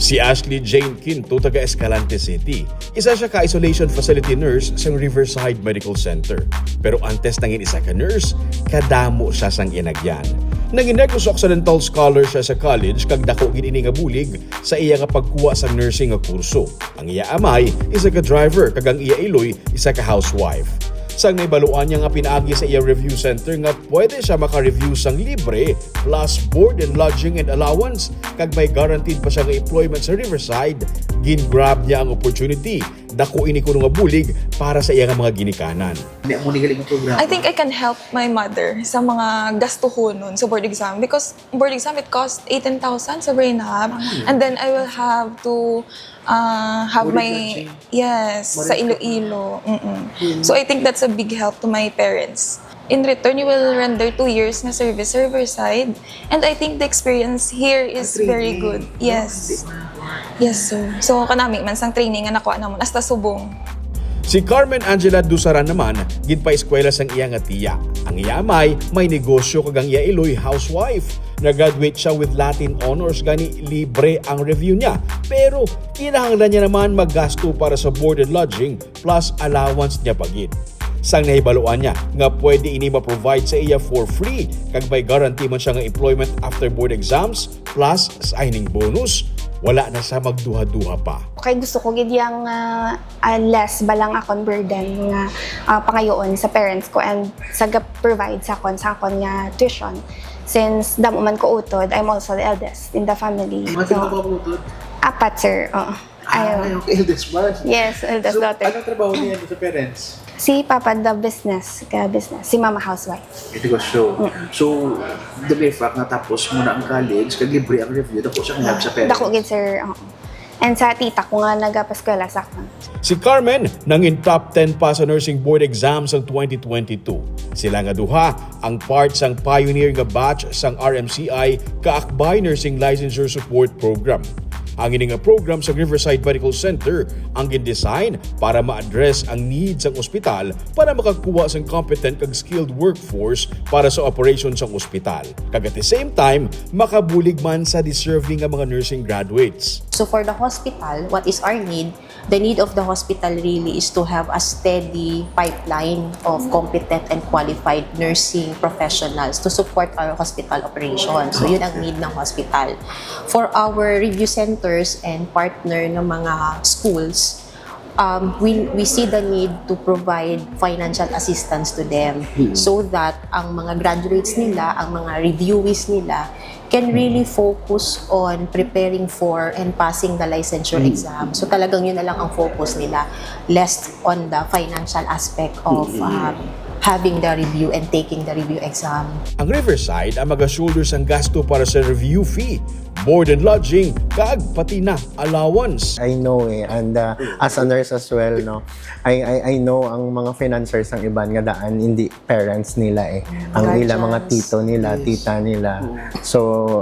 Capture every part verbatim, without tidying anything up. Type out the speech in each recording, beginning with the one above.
Si Ashley Jane Quinto, taga Escalante City. Isa siya ka isolation facility nurse sa Riverside Medical Center. Pero antes nangin isa ka nurse, kadamo siya sang inagyan. Nangin Negros Occidental scholar siya sa college, kag dako gid ini nga bulig sa iya nga pagkuha sang nursing nga kurso. Ang iya amay, isa ka driver, kag ang iya iloy, isa ka housewife. Sang nahibaluan niya nga pinaagi sa iya review center nga pwede siya maka-review sang libre plus board and lodging and allowance, kag may guaranteed pa siya nga employment sa Riverside, gin-grab niya ang opportunity. Dako ini kuno nga bulig para sa iya nga mga ginikanan. Hindi mo nigaling ang programa. I think I can help my mother sa mga gastuhonon sa board exam because board exam, it cost eighteen thousand sa Brainhub. And then I will have to uh, have Board my... exam. Yes, sa Iloilo. Mm-mm. So I think that's a big help to my parents. In return, you will render two years nga service sa Riverside. And I think the experience here is very good. Yes. Yes, sir. So, kanami man sang training nga nakuha namon, hasta subong. Si Carmen Angela Dusaran naman, ginpaeskwela sang iya nga tiya. Ang iya amay may negosyo, kag ang iya iloy housewife. Nag-graduate siya with Latin honors, gani libre ang review niya. Pero kinahanglan niya naman maggasto para sa board and lodging plus allowance niya pa gid. Sang nahibaluan niya nga pwede ini ma-provide sa iya for free kag may guarantee man siya nga employment after board exams plus signing bonus, wala na siya magduha-duha pa. Kay gusto ko gid yang ah, ah, less ba lang akon burden nga ah, pangayoon sa parents ko and sa ga-provide sa akon sa akon nga tuition. Since damo man ko utod, I'm also the eldest in the family. Mga sino ka po? Apat, sir. Oo. Ah, Ayun. Yung eldest ba? Yes, eldest So, daughter. Anong trabaho niya sa parents? Si Papa the business, ka business. Si Mama housewife. Ito ko show. So, the mere fact na tapos mo na ang college, kag libre ang review, dako siya ang help sa parents. Dako gid, sir. Oo. And sa tita ko nga nagapaskwela sa akon. Si Carmen nangin top ten pa sa nursing board exam sang twenty twenty-two. Sila nga duha ang part sang pioneer nga batch sang R M C I Kaakbay Nursing Licensure Support Program. Ang ini nga program sa Riverside Medical Center ang gin-design para ma-address ang needs sang ospital para makakuha sang competent kag skilled workforce para sa operation sang ospital. Kag at the same time, makabulig man sa deserving nga mga nursing graduates. So for the hospital, what is our need? The need of the hospital really is to have a steady pipeline of competent and qualified nursing professionals to support our hospital operations. So yun ang need ng hospital. For our review centers and partner ng mga schools, um, we, we see the need to provide financial assistance to them so that ang mga graduates nila, ang mga reviewees nila, can really focus on preparing for and passing the licensure exam. So talagang yun na lang ang focus nila, less on the financial aspect of um, having the review and taking the review exam. Ang Riverside ang maga-shoulder sang gasto para sa review fee, board and lodging, kag pati na allowance. I know eh, and uh, as a nurse as well, no, I, I I know ang mga financiers ang iban nga daan hindi parents nila eh. Ang ila mga Guardians. Tito nila, Yes. tita nila. Oo. So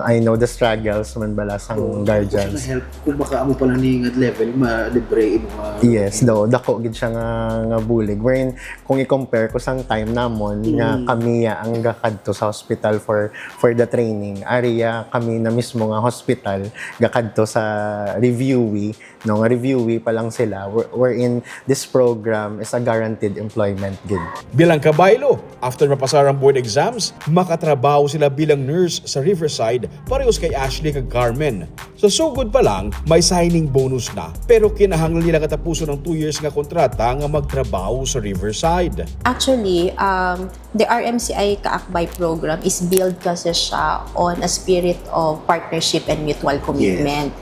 I know the struggles man bala sang Oo, guardians. Sa help, kung baka amo pala ni nga level, ma-libre yung mga... Yes, do dako gid siya nga, nga bulig. Wherein kung i-compare ko sang time namon nga Mm. kami ya ang gakadto sa hospital for for the training, ari ya kami na mismo nga hospital gakadto sa reviewee, no, nga reviewee pa lang sila, where- wherein this program is a guaranteed employment gid. Bilang kabaylo, after mapasar ang board exams, makatrabaho sila bilang nurse sa Riverside, parehos kay Ashley kag Carmen. Sa sugod pa lang, may signing bonus na, pero kinahanglan nila nga tapuson ang two years nga kontrata nga magtrabaho sa Riverside. Actually, um, the R M C I Kaakbay program is built kasi siya on a spirit of partnership and mutual commitment.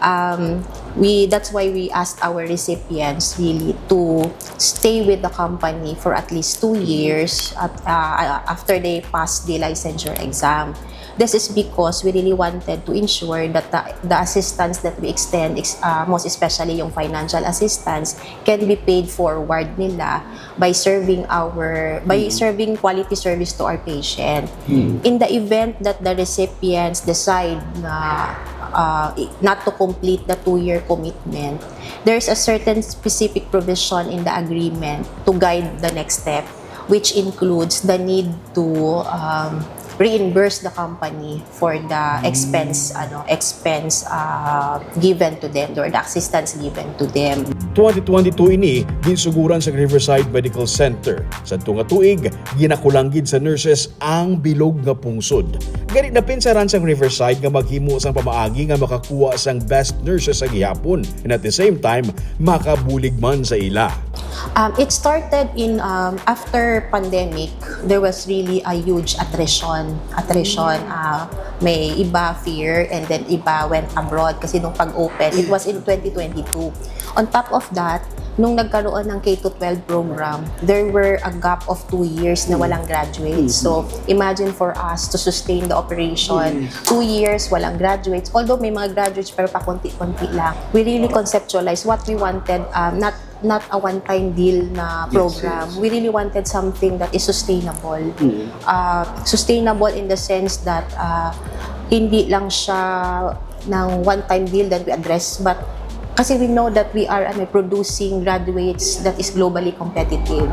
Um, we that's why we asked our recipients really to stay with the company for at least two years at, uh, after they pass the licensure exam. This is because we really wanted to ensure that the, the assistance that we extend, ex- uh, most especially yung financial assistance, can be paid forward nila by serving our by serving quality service to our patient. In the event that the recipients decide na uh, i- not to complete the two-year commitment, there's a certain specific provision in the agreement to guide the next step, which includes the need to um, reimburse the company for the expense, ano, expense uh, given to them or the assistance given to them. Twenty twenty-two ini, ginsuguran sa Riverside Medical Center. Sa tunga tuig, ginakulang gid sa nurses ang bilog nga pungsod. Gani napinsaran sang Riverside nga maghimo sang pamaagi nga makakuha sang best nurses sa gihapon, and at the same time, makabulig man sa ila. Um, it started in um, after pandemic, there was really a huge attrition. Attrition, uh, may iba fear and then iba went abroad kasi nung pag-open, it was in twenty twenty-two. On top of that, nung nagkaroon ng K to twelve program, there were a gap of two years na walang graduates. So, imagine for us to sustain the operation, two years, walang graduates. Although may mga graduates, pero pakunti-kunti lang. We really conceptualize what we wanted, um, not not a one-time deal na program. We really wanted something that is sustainable. Uh, sustainable in the sense that uh, hindi lang siya ng one-time deal that we address, but kasi we know that we are ano, producing graduates that is globally competitive.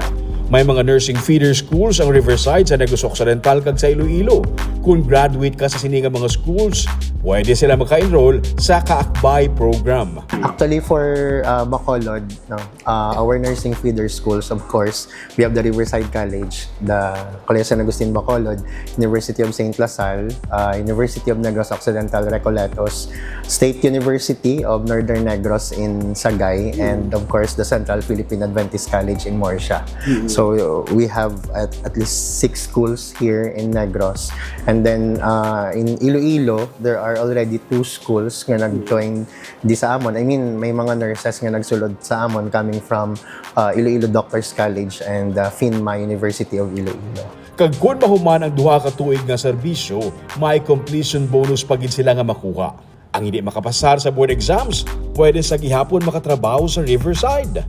May mga nursing feeder schools ang Riverside sa Negros Occidental kag sa Iloilo. Kung graduate ka sa sini nga mga schools, pwede sila maka-enroll sa Kaakbay Program. Actually, for uh, Bacolod, no, uh, our nursing feeder schools, of course, we have the Riverside College, the Colegio San Agustin Bacolod, University of Saint La Salle, uh, University of Negros Occidental Recoletos, State University of Northern Negros in Sagay, and of course, the Central Philippine Adventist College in Murcia. So, we have at, at least six schools here in Negros. And then, uh, in Iloilo, there are already two schools nga nag-join di sa amon. I mean, may mga nurses nga nagsulod sa amon coming from uh, Iloilo Doctors College and uh, FINMA University of Iloilo. Kag kun mahuman ang duha ka tuig nga serbisyo, may completion bonus pa gid sila nga makuha. Ang hindi makapasar sa board exams, pwede sa gihapon makatrabaho sa Riverside.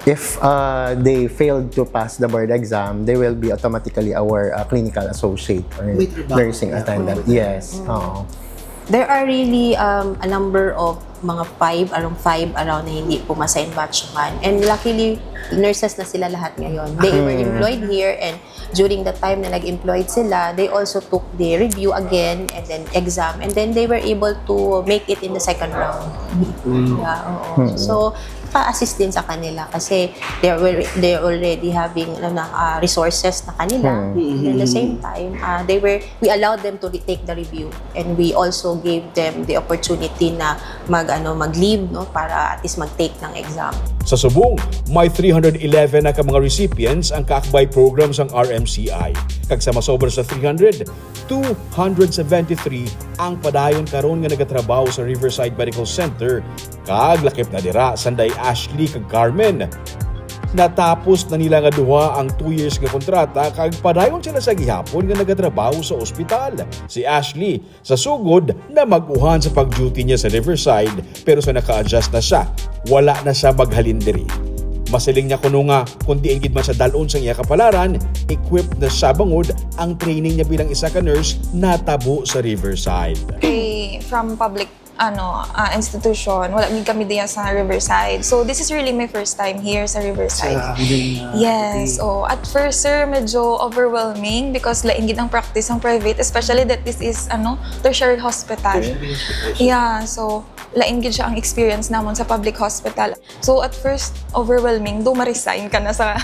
If uh, they failed to pass the board exam, they will be automatically our uh, clinical associate or May trabaho nursing na. Attendant. Yes. Oo. There are really um, a number of mga five, around five around na hindi pumasa in batch one. And luckily, nurses na sila lahat ngayon. They were employed here and during the time na nag-employed sila, they also took the review again and then exam. And then they were able to make it in the second round. Yeah, oo. So, pa-assist din sa kanila kasi they were they already having ano, na, ah, resources na kanila. And at the same time, ah, they were we allowed them to retake the review and we also gave them the opportunity na mag ano mag-leave, no, para at least mag-take ng exam. Sa subong, may three hundred eleven na ka mga recipients ang Kaakbay Program sang R M C I. Kag sa masobra sa three hundred, two hundred seventy-three ang padayon karon nga nagatrabaho sa Riverside Medical Center. Kag lakip na dira sanday Ashley kag Carmen. Natapos na nila nga duha ang two years nga kontrata kag padayon sila sa gihapon nga nagatrabaho sa ospital. Si Ashley sa sugod na mag-uhan sa pag-duty niya sa Riverside, pero sa naka-adjust na siya, wala na siya maghalin diri. Masiling niya kuno nga kung diin gid man siya dal-on sang iya kapalaran, equipped na siya bangod ang training niya bilang isa ka nurse natabo sa Riverside. Kay from public ano ah, institution, wala gid kami diya sa Riverside. So this is really my first time here sa Riverside. Sa aming, uh, Yes. Oh, at first, sir, medyo overwhelming because lain gid ang practice ng private, especially that this is ano, tertiary hospital. Tertiary hospital. Yeah, so lain gid siya ang experience namon sa public hospital. So at first, overwhelming, do ma-resign ka na sa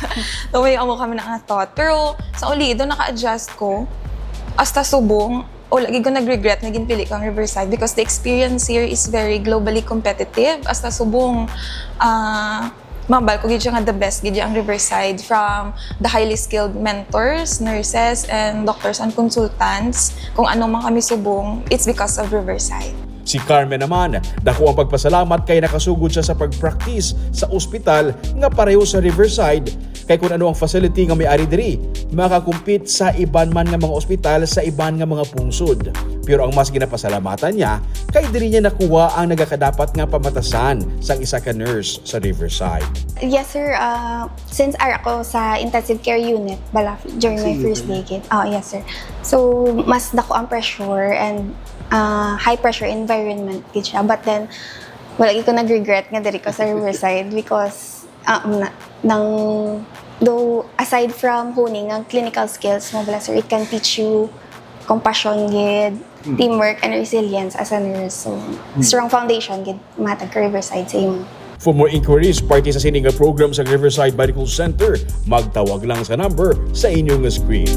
do may amo kami na nga thought. Pero sa uli, do naka-adjust ko hasta subong, o lagi ko nag-regret na ginpili ko ang Riverside because the experience here is very globally competitive. Hasta subong, ah, mabal ko gid siya nga the best gid ang Riverside, from the highly skilled mentors, nurses, and doctors and consultants. Kung ano man kami subong, it's because of Riverside. Si Carmen naman, dako ang pagpasalamat kay nakasugod siya sa pag-practice sa ospital nga pareho sa Riverside, kay kun ano ang facility nga may ari diri, makakumpit sa iban man nga mga ospital sa iban nga mga pungsod. Pero ang mas ginapasalamatan niya kay diri niya nakuha ang nagakadapat nga pamatasan sang isa ka nurse sa Riverside. Yes, sir. Uh, since ara ko sa intensive care unit, bala, during my first day gid. Oh, yes, sir. So, mas dako ang pressure and ah, high pressure environment gid siya. But then, wala gid ko nag-regret nga diri ko sa Riverside because, ah, na, nang, though, aside from honing ang clinical skills mo bala, sir, it can teach you compassion gid, teamwork, and resilience as a nurse. So, strong foundation gid matag ka Riverside sa imo. For more inquiries, parte sa sini nga program sa Riverside Medical Center, magtawag lang sa number sa inyong screen.